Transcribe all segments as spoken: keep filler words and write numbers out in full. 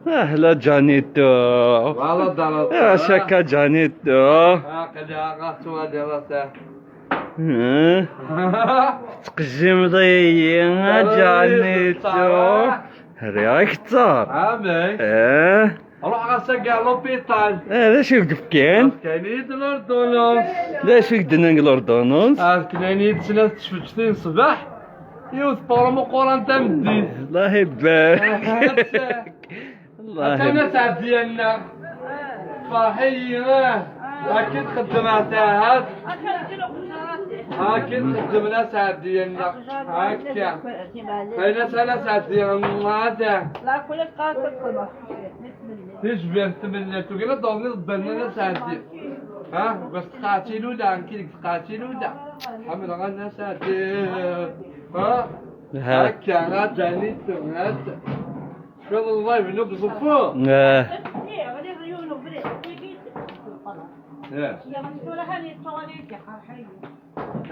Ahla Janito. Voilà, Dara. Ah, caka Janito. Aql-aɣ ɣer twali rata. Eh? Tettqejjimeḍ-iyi, a Janito. Riɣ akteṛ. Amek? Eh? Ruḥ ɣas akka ɣer l'hôpital. Eh, d acu i k-d-fkan? Fkan-iyi-d l'ordonnance. D acu i k-d-nnan deg l'ordonnance? Ah, fkan-iyi-d snat tesfeǧtin ṣṣbeḥ, yiwet n promo meqqran tameddit. Allah ibarek. Allah. Atan aseɛdi-nneɣ. Ferḥ-iyi, ah. Akken txeddem ahat. Akken txeddem aseɛdi-nneɣ. Akka. Ayen aseɛdi-nneɣ. Tijbirt tmellalt. Tugi ad d-awḍen iḍebbalen aseɛdi. Ha? Bas tqaɛet ilula, nekki deg tqaɛet ilula. Ḥemmleɣ aseɛdi. Ha? Ha. Akka, ha, Janito, ha. Cfiḍ ḍḍayb n uẓeffur? Eh. Eh.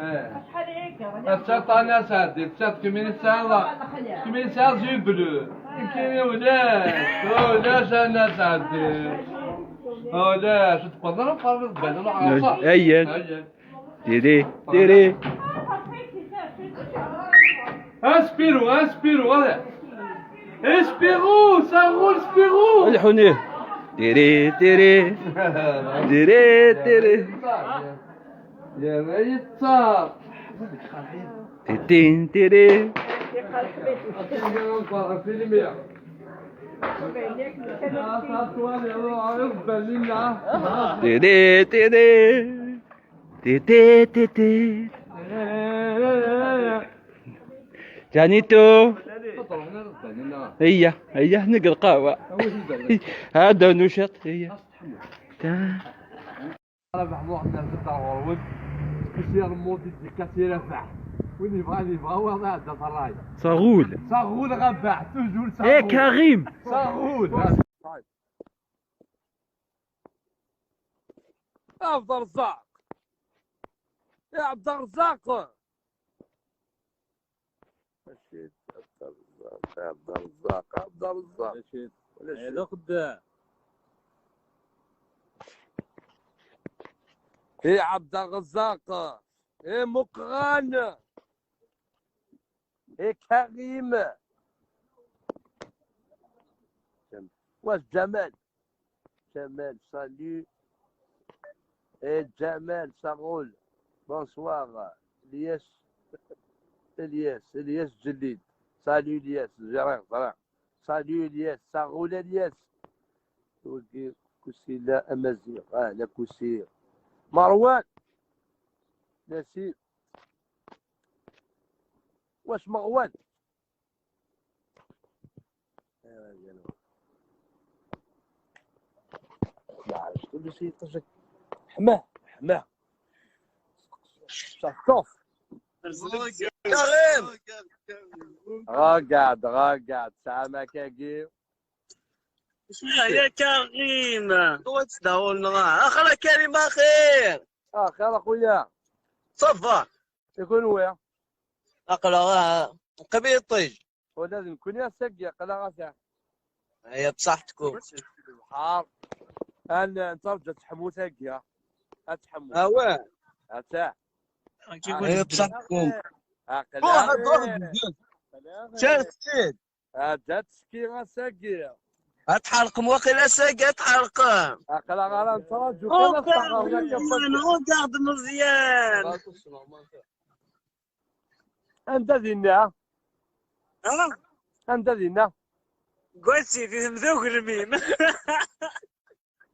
Eh. Atta ṭṭan aseɛdi, atta kemmini tesɛiḍ, kemmini tesɛiḍ jus bleu. Nekkini ulac, ulac a nna Seɛdi. Ulac, ur tewwiḍ ara aqerru d bala n uɛeṣṣer. Ayen. Ayen. Tiri, tiri. Aspiru, aspiru, ala. Aspiru, saɣul, aspiru. Lḥuni. Tiri, tiri. Tiri, tiri. Yerra-yi ttaṛ. Titin, tiri. Akken ara nẓer ɣef ilmi. Tiri, tiri. Titi, titi. Janito. Iya, iya, neg lqahwa. Hada nucet, iya. Ta. Rabaḥ Muḥend, ar ɣur-wen. Spécial modi d-yekka si Rabaḥ. Win yebɣan yebɣa, wa iɛedda ɣer ṛṛay. Saɣul. Saɣul Rabaḥ, toujours saɣul. Eh, Karim. Saɣul. عبد الرزاق. يا عبد الرزاق. رشيد، عبد الرزاق، عبد الرزاق، عبد الرزاق. رشيد. ولا شيء. هذا خدام. يا عبد الرزاق. يا مقران. يا كريم. واش جمال؟ Jamel, salut. Eh, Jamel, Saroul, bonsoir. Elias, Elias, Elias Jalil. Salut Elias, ẓriɣ, ẓriɣ. Salut Elias, Saroul Elias. Wagi Kusila Amaziɣ, ah, la Kusi. Marwan. Nasib. Wac Marwan. Maɛrif, كل شيء يطيشك. حماه، حماه. شطوف. كريم. Regarde, regarde, ça m'a cagé. يا كريم. Toi, tu dois. اخر كريم اخير. اخير اخويا. Ça va. شكون هو؟ اقرا، آه، قبيطي. ولا نكون يا ساقي، اقرا غا ساعة. هي بصحتكم. البحر. أنا نترجى تحمو ساقي، ها. أتحمو. آه، واه. أتاه. هي بصحتكم. اقرا. روح، روح. شاف سيد. هذا تسكي غا ساقي. اتحرق واقيلا ساقي، اتحرق. اقرا غا نترجو. Regarde مزيان، regarde مزيان. Anda dinna? Ha? Anda dinna? Deg wasif, i temda ugelmim.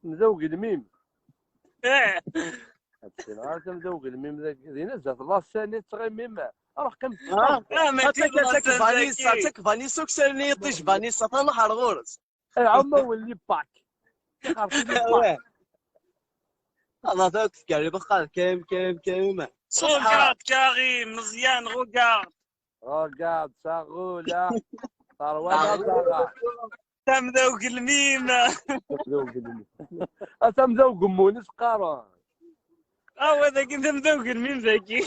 Temda ugelmim. Eh. Ad ssineɣ ara temda ugelmim dagi. Dinna zdat la scène i tettɣimim. Ruḥ qqim. Ah, ah, mais attaque, attaque, Vanessa, attaque, Vanessa, ukessar-nni yiṭij, Vanessa, atan ḥer ɣur-s. Ay, ɛumma welli pak. Xerṣum pak. Awah. Allah, ta tefkar, ibeqqar, كريم، كريم، كريم. Regarde, Karim, مزيان, regarde. Regarde, saɣula. Tarwa, saɣula. Tamda ugelmim. Tamda ugelmim. A tamda ugemmun, is qqaren. Ah, wa dagi tamda ugelmim dagi.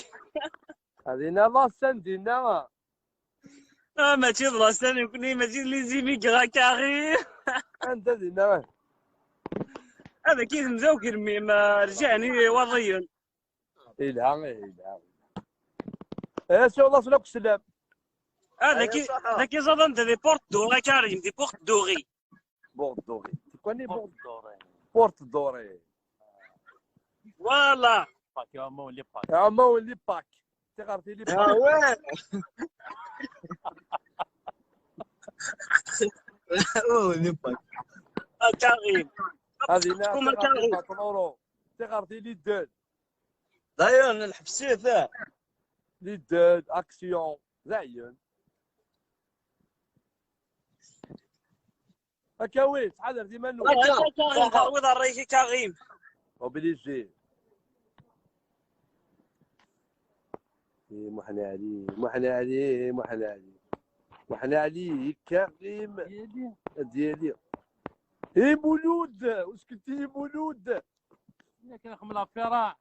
Adina la scène dinna. Ah, mačči d laṣel nekkni, mačči d les immigrés, Karim. Anda dinna? Ad ak-yid-mdaw kelmi, ma rǧiɛen i waḍiyen. Ilha, eh, ilha. Eh, si Allah, sslam akk sslam. Ah, d aki, d aki ẓadan de, des portes dorées, Karim, des portes dorées. Porte dorée. Tu connais Porte dorée? Porte dorée. Voilà. Pâques, iɛumma-wen les Pâques. Iɛumma-wen les Pâques. Tiɣerti les Pâques. Ah ouais. Oh, les Pâques. Ah, Karim. Hadi, na, comme tiɣerti Karim. Quatre euros. Tiɣerti les deux. D'ailleurs, nḥebs-it, ah. Les deux, action. Dayen. Akka wi, ttḥadaret iman-nwen. Akka, Karim, terwiḍ rray-ik, Karim. Obligé. Eh, Muḥend Ɛli, Muḥend Ɛli, Muḥend Ɛli. Muḥend Ɛli, Karim. Diyali. Diyali. Eh, Mulud, est-ce que t'es Mulud? Yak la xemla ferra.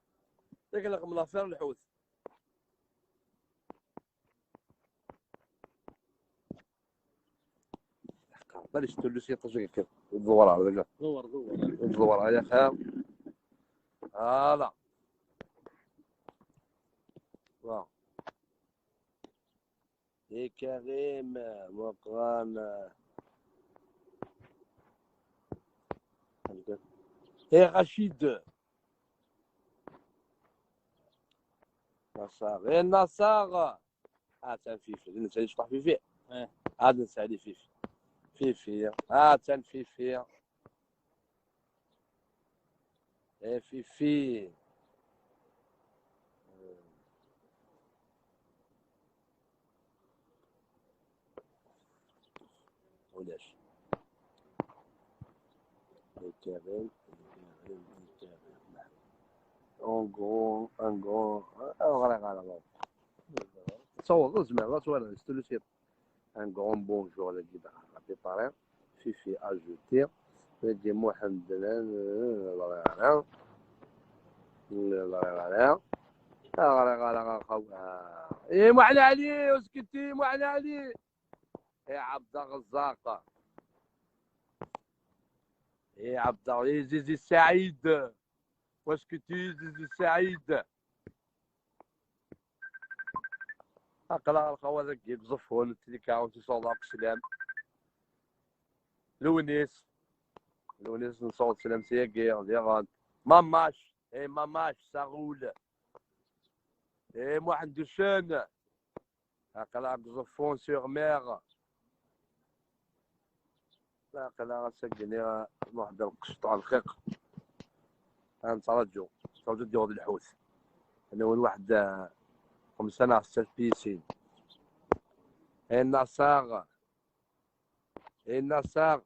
Yak la xemla ferra lḥut. Balac tullu s yiṭij akka. Ẓewwer ar dagi. Ẓewwer, ẓewwer. Ẓewwer, ay axir. Voilà. Bon. Eh, Karim, Meqqran. Eh, Rachid. Naṣer, eh, Naṣer. Ah, atan Fifi. D netta i yecṭeḥ Fifi. Eh. Ah, d netta i Fifi. Fifi. Ah, atan Fifi. Eh, Fifi. Ulac. Ikerrem, ikerrem, ikerrem. En gros, en gros, ah, ɣriɣ ara. تصور زعما لا توالي ستولوسيت. Un grand bonjour à la guide Rabbi Paris. Fifi ajouté. Nadi Muḥend, لا لا لا. لا لا لا. لا لا لا. إيه، محن علي، اسكتي، محن علي. إيه، عبد الرزاق. إيه، عبد الرزاق، إيه، زيزي السعيد. واسكتي، زيزي السعيد. Aql-aɣ lxawa dagi deg Uẓeffun, tili kaɛun si Sawḍa Akeslam. Lewnis. Lewnis n Sawḍa Akeslam si yagi, diɣen. Mamac, eh, Mamac, Saɣul. Eh, Muḥend Ucen. Aql-aɣ deg Uẓeffun sur mer. Aql-aɣ ass-agi-nni, nruḥ-d lqecṭ ɣer lxiq. Ad nettraǧu. Nettraǧu ad d-yaweḍ lḥut. Anawen waḥed, ah, xemsa neɣ setta tpisin. Ay Naṣer. Ay Naṣer.